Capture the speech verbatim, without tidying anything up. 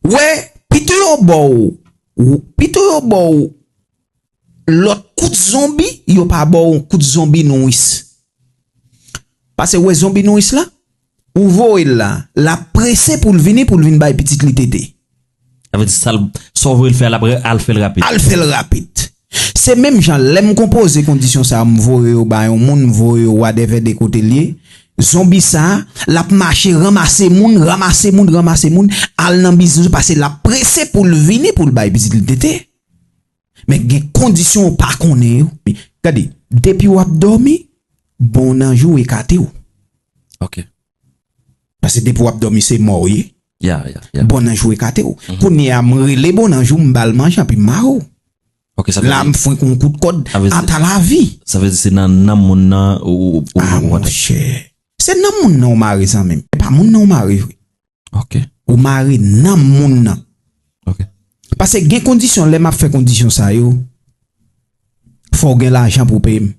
Wè, pito yo ba w, pito yo ba w lòt kout zonbi, yo pa ba w kout zonbi nouris. Paske wè zonbi nouris la, ou voye l la, l ap prese pou l vini, pou l vin bay pitit li tete. Sa vle di sa l- sa w voye l fè a, l ap al fè l rapid. Al fè l rapid. Se menm jan lè m konpoze kondisyon sa, m voye yo ba yon moun, m voye yo whatever de kote l ye. Zonbi sa, l ap mache ranmase moun, ranmase moun, ranmase moun, al nan biznis, paske l ap prese pou l vini, pou l bay pitit li tete. Men gen kondisyon ou pa konnen yo. Gade, depi w ap dòmi, bon nan jou ekate w. Ok. Paske depi w ap dòmi, se mò w ye. Ya, ya, ya. Bon nan jou ekate w. Kounye a, m rele bon nan jou, m ba l manje, anpi m mare w. Ok, sa vle La, di- m fwenk yon kout kòd, Sa vle di- ata lavi. Sa vle di se nan nanm moun nan ou ou- ou- Ah, ou- monchè. Se nanm moun nan ou mare, zanmi m. E pa moun nan ou mare vre. Ok. Ou mare nanm moun nan. Ok. Paske gen kondisyon, lè m ap fè kondisyon sa yo, fò w gen lajan pou peye m.